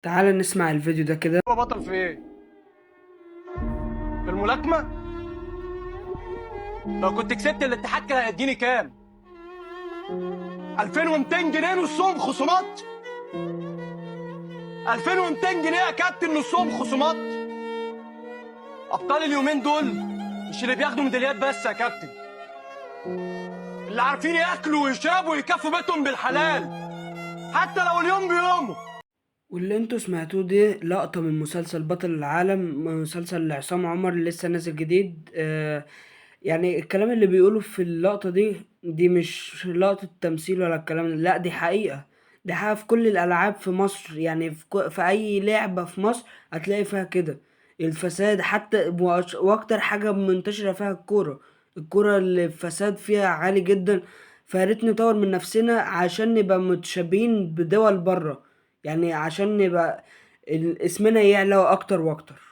تعال نسمع الفيديو ده كده. هو بطل في ايه؟ في الملاكمة؟ لو كنت كسبت الاتحاد كان هيديني كام؟ 2200 جنيه نصهم خصومات؟ 2200 جنيه يا كابتن نصهم خصومات؟ ابطال اليومين دول مش اللي بياخدوا ميداليات بس يا كابتن، اللي عارفين ياكلوا ويشربوا ويكفوا بيتهم بالحلال حتى لو اليوم بيومه. واللي انتوا سمعتوه دي لقطة من مسلسل بطل العالم، مسلسل لعصام عمر اللي لسه نازل جديد. يعني الكلام اللي بيقوله في اللقطة دي مش لقطة تمثيل ولا الكلام ده، لا دي حقيقة، دي حقيقة في كل الألعاب في مصر. يعني في أي لعبة في مصر هتلاقي فيها كده الفساد، حتى وأكتر حاجة منتشرة فيها الكورة، الكورة اللي الفساد فيها عالي جدا. فياريت نطور من نفسنا عشان نبقى متشابهين بدول بره، يعني عشان نبقى اسمنا يعلى اكتر واكتر.